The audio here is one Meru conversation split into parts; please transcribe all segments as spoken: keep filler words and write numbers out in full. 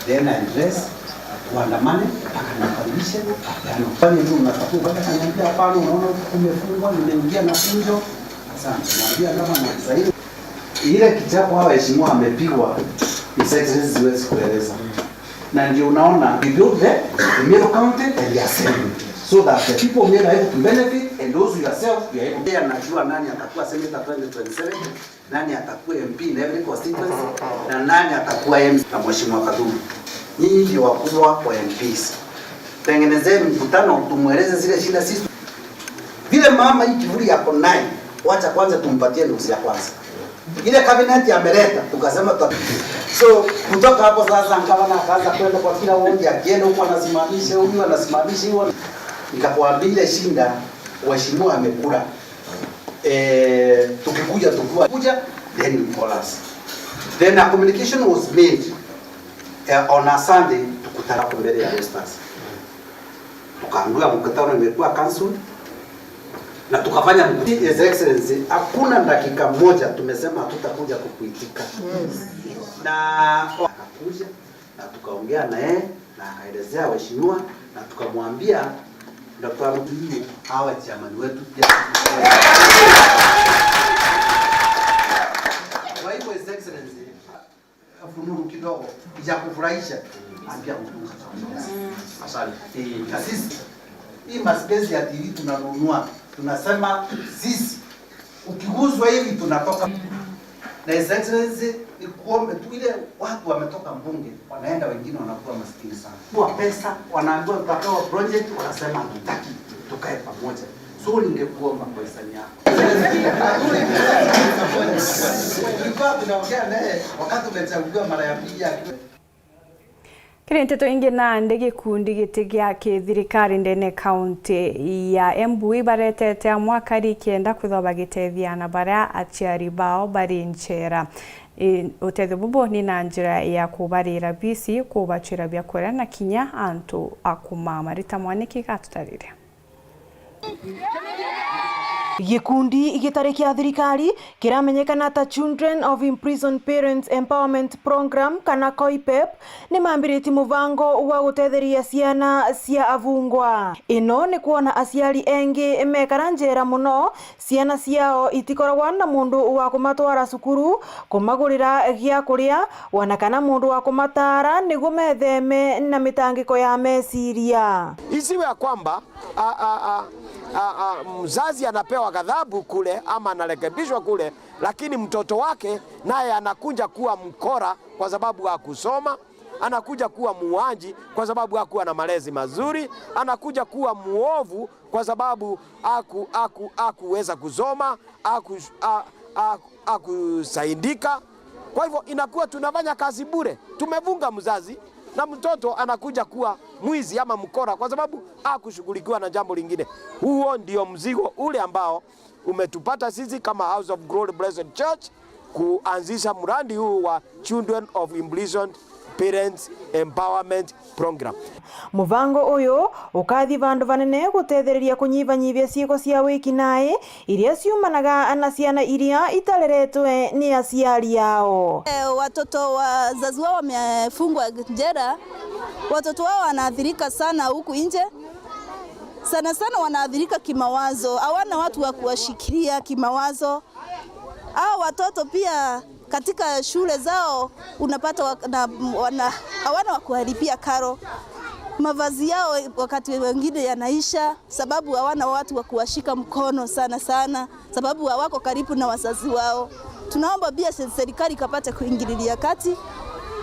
Then address, tuandamane mpaka nimkaribishe, apeane. Kwani ndio unatafuta mpaka kaniambia, "Hapana, unaona huku kumefungwa, nimeingia na fujo." Asante. Naambia kama na sasa hivi, ile kichapo hawa waheshimiwa wamepigwa, His Excellency, siwezi kueleza. Na ndio unaona we built the, the Meru County and the Assembly, so that the people of Meru are able to benefit and those yourself you are able to. Najua nani atakuwa senator twenty twenty-seven, nani atakuwa M P in every constituency, na nani atakuwa M C na Mheshimiwa Kadhuri. Nyinyi ndio wakubwa wa M Ps. Tengenezeni mkutano, tumweleze zile shida sisi. Vile mama hii kivuli yako naye, wacha kwanza tumpatie nusu ya kwanza. Ile cabinet ameleta, tukasema tuta-, so, kutoka hapo sasa, gavana akaanza kwenda kwa kila ward, akienda huko anasimamisha huyu, anasimamisha huyo. Nikakwambia ile shinda, waheshimiwa amekula. Eh, tukikuja, tukua-, kuja, then you call us. Then a communication was made, eh, on a Sunday, tukutana hapo mbele ya Westers. Tukaambiwa mkutano imekuwa cancelled, na tukafanya mkutano. His Excellency, hakuna dakika moja tumesema hatutakuja kukuitika. Na akakuja, na tukaongea na yeye, na akaelezea waheshimiwa, na tukamwambia, Doctor Muturi awe chairman wetu pia. Kwa hivyo, His Excellency, fununu kidogo ya kufurahisha, ambia mtu. Asante. Eh, na sisi, hii maspace ya T V tunanunua, tunasema sisi, ukiguzwa hivi tunatoka. Na His Excellency, nikuombe tu, ile watu wametoka mbunge, wanaenda, wengine wanakuwa maskini sana. Kwa pesa, wanaambiwa tutapewa project, wanasema hatutaki, tukae pamoja. So, ningekuomba kwa hisani yako. Tulikuwa tunaongea naye wakati umechaguliwa mara ya pili akiwa. Kiri nteto ingi nandi, gikundi giti gia kithirikari ndene kaunti ya Embu ibaretete amwe akari kenda kwithwa bagitethia ana baria aciari bao bari nchera. I-, utethio bubu ni na njira ya kubarira bisi, kubacwira biakuria na kinya antu a kumama. Rita Mwaniki gatutarire. Gikundi gitari kia thirikari kiramenyekana ta Children of Imprisoned Parents Empowerment Program kana COIPEP ni mambiritie mubango wa gutetheria ciana cia abungwa. Ino ni kwona aciari engi mekara njera muno, ciana ciao itikoragwa na mundu wa kumatwara cukuru, kumagurira gia kuria, wana kana mundu wa kumataara niguo metheme na mitangiko ya meciria. Isiwe ya kwamba a, a, a, a, a, mzazi anapewa ghadhabu kule ama anarekebishwa kule, lakini mtoto wake naye anakuja kuwa mkora kwa sababu hakusoma, anakuja kuwa muuaji kwa sababu hakuwa na malezi mazuri, anakuja kuwa muovu kwa sababu haku-, haku-, hakuweza kusoma, haku-, ha-, ha-, hakusaidika. Kwa hivyo inakuwa tunafanya kazi bure. Tumefunga mzazi na mtoto anakuja kuwa mwizi ama mkora kwa sababu hakushughulikiwa na jambo lingine. Huo ndio mzigo ule ambao umetupata sisi kama House of Glory Blessed Church kuanzisha mradi huu wa Children of Imprisoned Parents Empowerment Program. Mubango uyu ukathi vandu vanene gutethereria kunyivanyivia ciiko cia wiki nae iria ciumanaga na ciana iria itareretwe ni aciari ao. Eh, watoto wazazi wao wamefungwa jela, watoto wao wanaathirika sana huku nje. Sana sana wanaathirika kimawazo, hawana watu wa kuwashikilia kimawazo. Hao watoto pia katika shule zao unapata wa-, na, wana, hawana wa kuwalipia karo. Mavazi yao wakati wengine yanaisha sababu hawana watu wa kuwashika mkono sana sana, sababu hawako karibu na wazazi wao. Tunaomba pia se-, serikali ikapate kuingililia kati,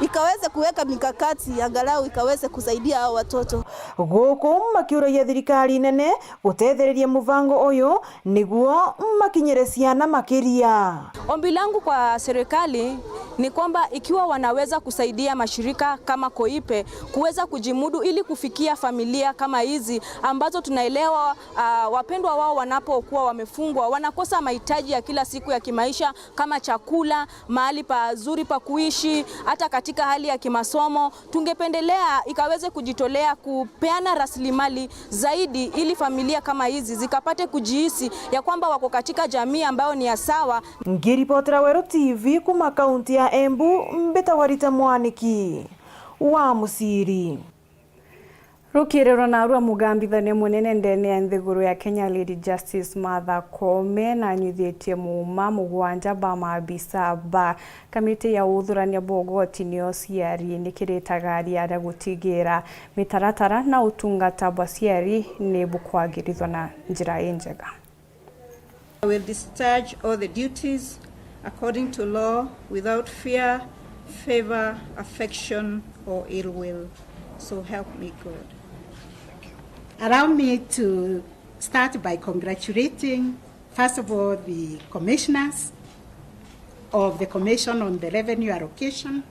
ikaweze kuweka mikakati angalau ikaweze kusaidia hao watoto. Guku makiuragia thirikari nene gutethereria mubango uyu niguo makinyire ciana makiria. Ombi langu kwa serikali ni kwamba ikiwa wanaweza kusaidia mashirika kama COIPEP kuweza kujimudu ili kufikia familia kama hizi ambazo tunaelewa, ah, wapendwa wao wanapokuwa wamefungwa, wanakosa mahitaji ya kila siku ya kimaisha kama chakula, mahali pazuri pa kuishi, hata katika hali ya kimasomo, tungependelea ikaweze kujitolea kupeana rasilimali zaidi ili familia kama hizi zikapate kujihisi ya kwamba wako katika jamii ambayo ni ya sawa. Ngiripotera Weru T V kuma kaunti ya Embu, mbitagwa Rita Mwaniki wa Musiri. Rukiiriro narua mugambithania munene ndene ya nthiguru ya Kenya, Lady Justice Martha Koome, nanyithitie muuma mugwanja ba maabisa ba kamiti ya uthurania bwa ugoti nio C R E nikiritaga riaria gutigira mitaratara na utungata bwa C R E ni bukwagirithwa na njira injega. I will discharge all the duties according to law without fear, favor, affection, or ill will. So help me God. Allow me to start by congratulating, first of all, the commissioners of the Commission on the Revenue Allocation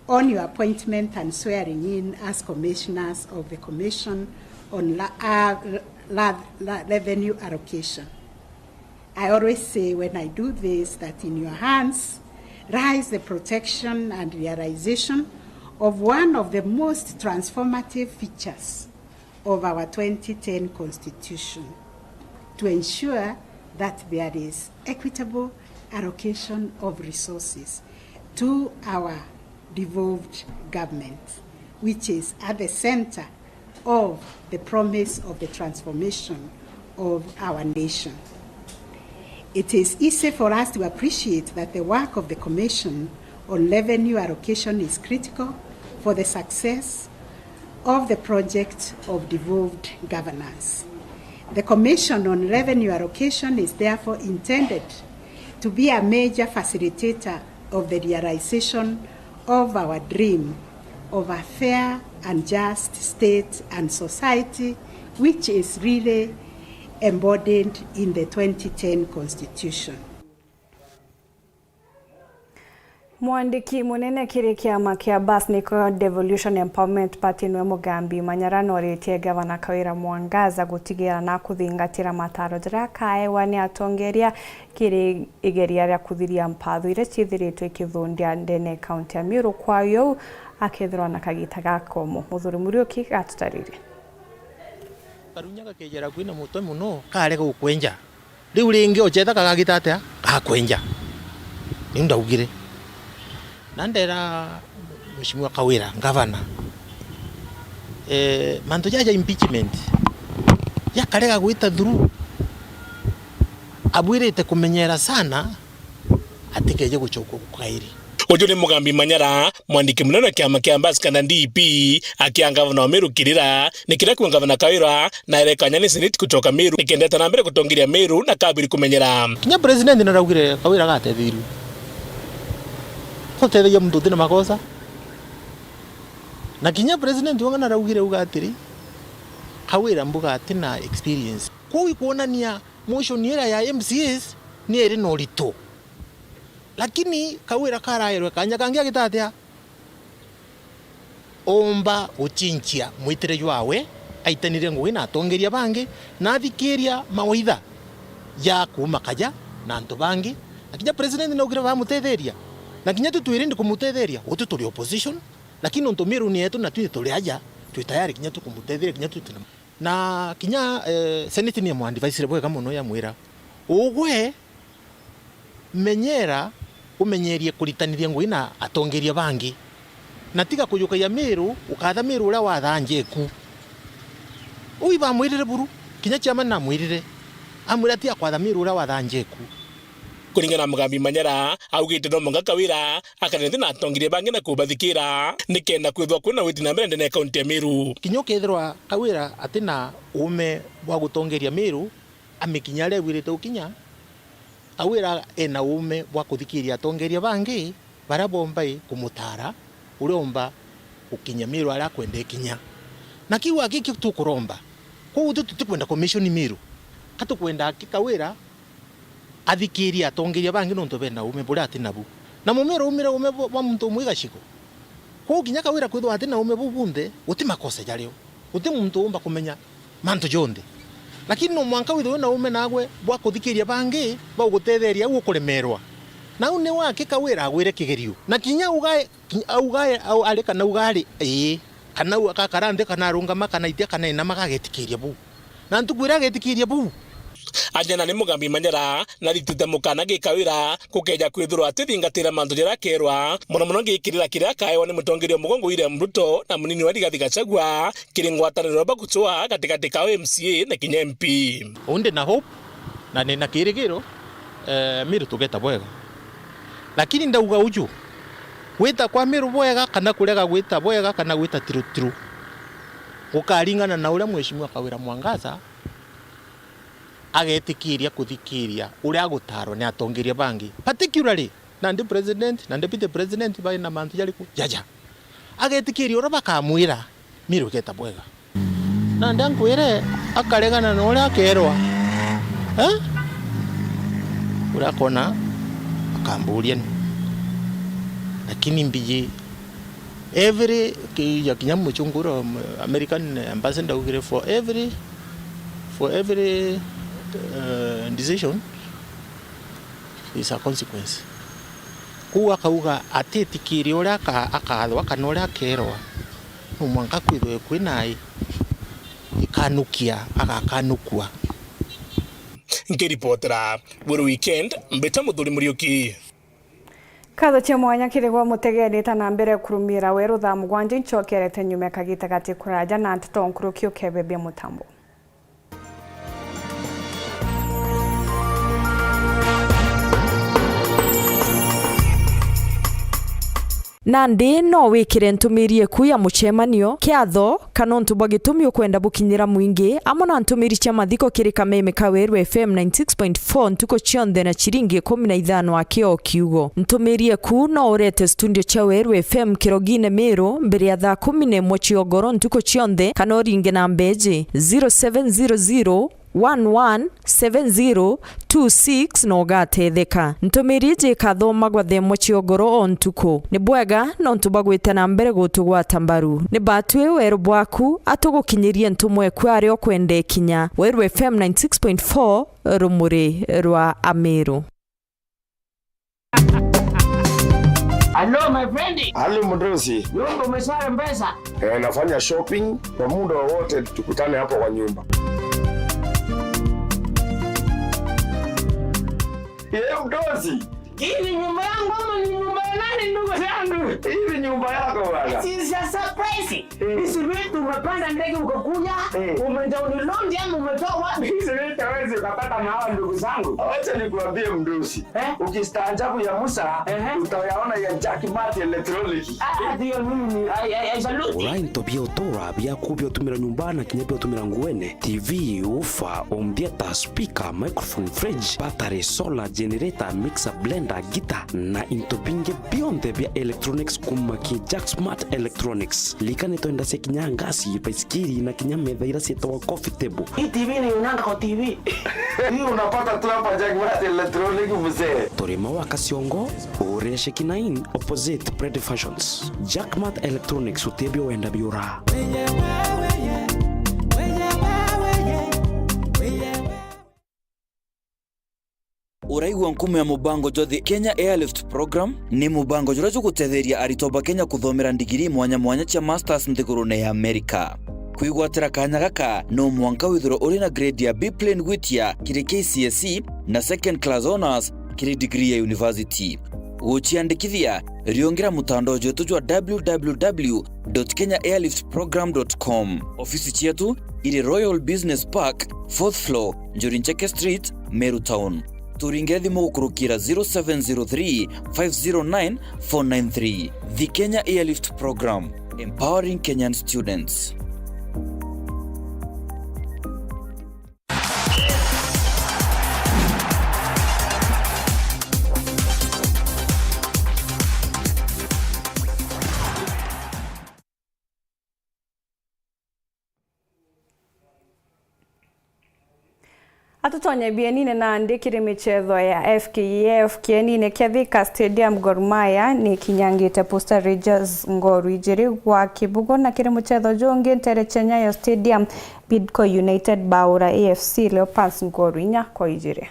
on your appointment and swearing in as commissioners of the Commission on la, uh, la, la, Revenue Allocation. I always say when I do this that in your hands lies the protection and realization of one of the most transformative features of our twenty ten Constitution to ensure that there is equitable allocation of resources to our devolved government, which is at the center of the promise of the transformation of our nation. It is easy for us to appreciate that the work of the Commission on Revenue Allocation is critical for the success of the project of devolved governance. The Commission on Revenue Allocation is therefore intended to be a major facilitator of the realization of our dream of a fair and just state and society, which is really embodied in the twenty ten Constitution. Mwandiki munene kiri kiama kia Bus Nickel Devolution Empowerment Party niwe Mugambi Manyara noritie Gavana Kawira Mwangaza gutigira na kuthingatira mataro jaria akaewa ni atongeria kiri igeria ria kuthiria mpatho iria ciithiritwe ikithundia ndene kaunti ya Meru. Kwa uu akethirwa na kagita gakomo. Muthuri Muriuki gatutaririe. Karunya gakejera kwina mutwe mono, karega gukwenja. Riu ringi ocetha kagagita atia? Gakwenja. Niu ndaugire. Na ndera Mheshimiwa Kawira, ngavana, eh, mantu jaja impeachment, jakarega gwita through, abwirite kumenyera sana atikeje gucoka gukairi. Uju ni Mugambi Manyara, mwandiki munene wa kiama kia Ambassador na D P, akia ngavana wa Meru kirira, ni kiria kwa ngavana Kawira na erekanya ni Senate kucoka Meru, nikendete na mbere gutongeria Meru na kabiri kumenyera. Kinya president naraugire Kawira agatetheirwe. Kutetheria muntu utina makosa. Na kinya president wanga naraugire uga atiri, Kawira mbuga atina experience. Kwou ikwonania motion ira ya M C As ni iri na urito. Lakini Kawira karaerwe kanya kangi agita atia? Omba gucinchia mwitire jwawe, aitanire ngugi na atongeria bangi, na athikiria mawaitha ja kuuma kaja na antu bangi. Na kinya president naugire bamutetheria. Na kinya tu twirindi kumutetheria, gutu turi opposition, lakini nontu Meru ni yetu na twi turi aja, twi tayari kinya tu kumutetheria, kinya tu tuna. Na kinya, eh, Senate ni amwadvisire bwega mono, yamwira, ugwe menyera, umenyerie kuritanithia ngugi na atongeria bangi. Na tiga kujukagia Meru, ukatha Meru uria wathaa njeku. Uu ibamwirire buru, kinya chairman namwirire. Amwira tiga kwatha Meru uria wathaa njeku. Kuringana na Mugambi Manyara, augite no mwanka Kawira akarene na atongeria bangi na kubathikira, nikenda kwithwa kwina witi na mbere ndene ya kaunti ya Meru. Kinya ukethirwa Kawira atina uume bwa gutongeria Meru, amikinya aria abuirite gukinya, Kawira ena uume bwa kuthikiria atongeria bangi baria bomba i kumutara uria omba gukinya Meru aria akwenda ikinya. Na kiu aki kio tukuromba. Kwou tu tutikwenda commission Meru. Ka tukwenda aki Kawira athikirie atongeria bangi nontu bena uume buria ati nabu. Na Mumeru aumire uume bwa, bwa muntu umwe igacigo. Kwou kinya Kawira kwithwa ati na uume buu bunthe, guti makosa jario. Guti muntu uumba kumenya mantu jonthe. Lakini no mwanka withwe wina uume nagwe bwa kuthikiria bangi, baugutetheria au ukuremerwa. Nau niwe aki Kawira agwire kigerio. Na kinya auga, kinya auga, au-, ari kana auga ari, ii. Kana au agakara nthi, kana arungama, kana aitia, kana ainama, agagetikiria buu. Na ntuku iria agetikiria buu. Ajena ni Mugambi Manyera, naritite mukana gi Kawira, gukeja kwithirwa atithingatira mantu jaria akeerwa, mono mono ngikirira kiria akaewa ni mutongeria o mugongo William Ruto na munini wa Rigathi Gachagua, kiri ngwataniro bagucwa gatigati kao M C A na kinya M P. Uu ndi na hope, na ni na kirigiro, eh, Miru tugeta bwega. Lakini ndauga uju, gwita kwa Miru bwega, kana kurega gwita bwega, kana gwita tirutiru, gukaringana na uria Mheshimiwa Kawira Mwangaza agetikiria kuthikiria uria agutaarwa ni atongeria bangi, particularly nandi president na deputy president bari na mantu jariku jaja. Agetikiria uria bakamwira, Miru igeta bwega. Nandi ankwire, akaregana na uria akeerwa, eh? Uria akona akamburia ni. Lakini mbiji every ki-, ya kinya muchungu uria, um, American ambassador augire, for every, for every, uh, decision is a consequence. Kwou akauga atitikiria uria aka-, akathwa kana uria akeerwa, no mwanka kwithwe kwina i-, ikanukia, agakanukua. Nkiripotera Weru Weekend, mbita Muthuri Muriuki. Nkatho cia mwanya kiri gwe mutegeri, ta na mbere kurumira Weru thaa mugwanja inchokerete nyuma ya kagita gati kuraja na nteto nkuruki ukebebia mutambo. Nandi no wikire ntumiri eku ya mucemanio, kiatho, kana untu bwa gitumi ukwenda bukinyira mwingi, amwe na ntumiri cia mathiko kiri kameme ka Weru F M ninety six point four ntuku cionthe na ciringi ikumi na ithano aki o kiugo. Ntumiri eku no urete studio cia Weru F M Kirogine Miru mbere ya thaa kumi na imwe cia ugoro ntuku cionthe, kana uringe namba iji, zero seven zero zero one one seven zero two six, na ugatetheka. Ntumiri iji ikathomagwa thaa imwe cia ugoro o ntuku. Ni bwega nontu bwa gwita na mbere gutugwata mbaru. Ni batwi weru bwaku, atugukinyirie ntumwa eku aria ukwenda ikinya. Weru F M ninety six point four, rumuri rwa Amiru. Hello, my friend. Halo, mdosi. Nyumba umesha mpesa? Eh, nafanya shopping kwa muda wowote, tukutane hapo kwa nyumba. Eh, mdosi. Hii ni nyumba yangu ama ni nyumba ya nani, ndugu yangu? Hii ni nyumba yako bwana. It is a surprise. Eh. Hizi vitu umepanda ndege ukakuja, eh, umedownload ama umetoa wapi? Hizi vitu hawezi ukapata na hawa ndugu zangu. Wacha nikuambie mdosi. Eh? Ukistaajabu ya Musa, ehe, utayaona ya Jack Mart Electronic. Ah, ndio mimi. I, I, I salute. Ura into bia utura, biaku bia utumira nyumba na kinya bia utumira nguene, T V, woofer, home theater, speaker, microphone, fridge, battery, solar, generator, mixer, blender, guitar, na into bingi bionthe bia electronics kuma ki Jack Smart Electronics. Likana into cia kinya ngasi, baisikiri na kinya metha ira cietagwa coffee table. Hii T V ni unanga kwa T V. Hii unapata tu hapa Jack Mart Electronic, mzee. Turi Maua Kaciongo, uria Shekina Inn, opposite Pret Fashions. Jack Mart Electronics, utebio wenda biura. Uraigua nkumo ya mubango jwa The Kenya Airlift Program? Ni mubango juria jugutetheria aritwa ba Kenya kuthomera ndigiri mwanya mwanya cia masters nthigurune ya Amerika. Kwigwatira kanya gaka, no mwanka withirwe uri na grade ya B plain gwitia kiri K C S E na second class honours kiri degree ya university. Guciandikithia, riungira mutandao jwetu jwa w w w dot kenya airlift program dot com. Ofisi cietu iri Royal Business Park, fourth floor, Njuri Ncheke Street, Meru Town. Turingire thimu gukurukira zero seven zero three, five zero nine, four nine three. The Kenya Airlift Program, empowering Kenyan students. Atutonye bienine nandi kiri michetho ya F K F. Kienine kia Thika Stadium, Gor Mahia nikinyangite Posta Rangers ngoru ijiri gwa kibugu, na kiri muchetho jungi ntere cia Nyayo Stadium, Bidco United baura A F C Leopards ngoru inya kwa ijiri.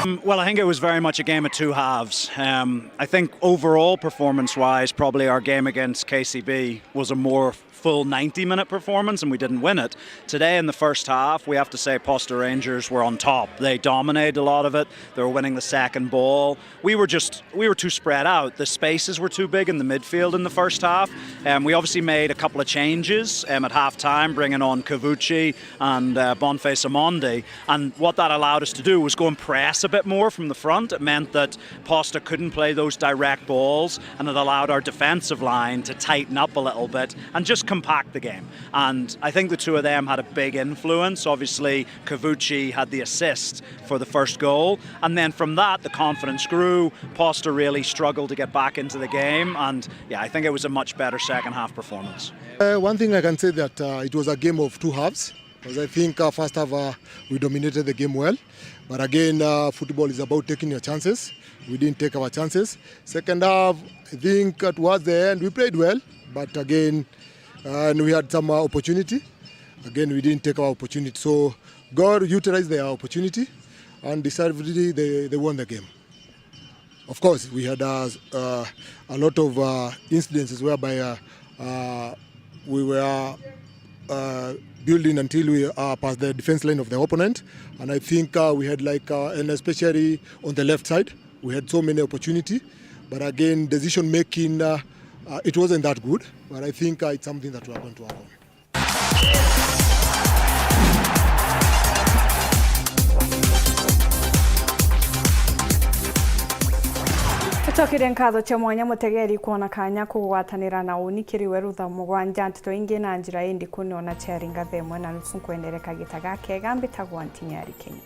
Um, well, I think it was very much a game of two halves. Um, I think overall, performance-wise, probably our game against K C B was a more full ninety-minute performance and we didn't win it. Today, in the first half, we have to say Poster Rangers were on top. They dominated a lot of it. They were winning the second ball. We were just, we were too spread out. The spaces were too big in the midfield in the first half. Um, we obviously made a couple of changes, um, at half time, bringing on Kavuchi and, uh, Boniface Omondi. And what that allowed us to do was go and press a bit more from the front. It meant that Poster couldn't play those direct balls, and it allowed our defensive line to tighten up a little bit and just compact the game. And I think the two of them had a big influence. Obviously, Kavuchi had the assist for the first goal. And then from that, the confidence grew. Poster really struggled to get back into the game. And yeah, I think it was a much better second half performance. Uh, one thing I can say that, uh, it was a game of two halves. Because I think, uh, first half, uh, we dominated the game well. But again, uh, football is about taking your chances. We didn't take our chances. Second half, I think, uh, towards the end, we played well. But again, uh, and we had some, uh, opportunity. Again, we didn't take our opportunity. So Gor utilized their opportunity and deservedly they, they won the game. Of course, we had, uh, uh, a lot of, uh, incidences whereby, uh, uh, we were, uh, building until we, uh, passed the defense line of the opponent. And I think, uh, we had, like, uh, and especially on the left side, we had so many opportunity. But again, decision making, uh, uh, it wasn't that good. But I think, uh, it's something that we are going to work on. Tucokerie nkatho cia mwanya mutegeri kwona kanya kugwatanira na uni kiri we rutha mugwanja nteto ingi na njira indiku ni ona ciari ngatha imwe na nusu nkwendere kagita gakega mbitagwa Ntinyari Kenya.